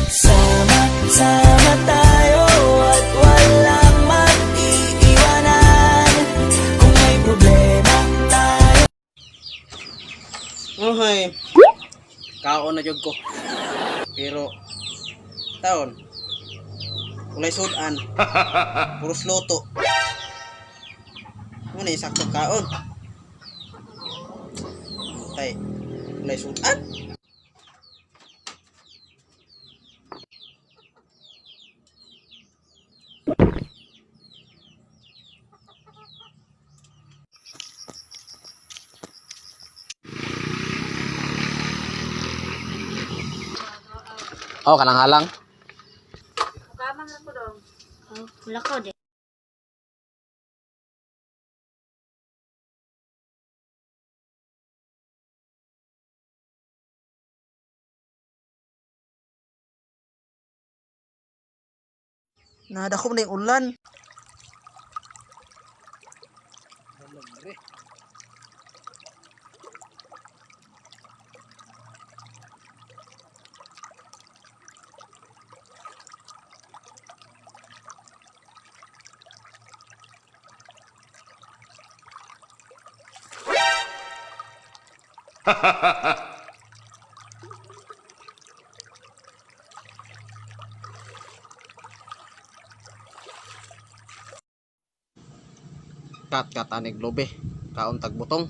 Sama-sama tayo at walang mag-iiwanan. Kung may problema tayo. Okay. Kaon na jud ko. Pero taon walay sudan. Puros luto. Muna sakto kaon. Tay, walay sudan. Oh, kanang halang. Oh, wala ko di. Nadako na yung ulan. Kat kat anig lobe. Kaon tagbutong.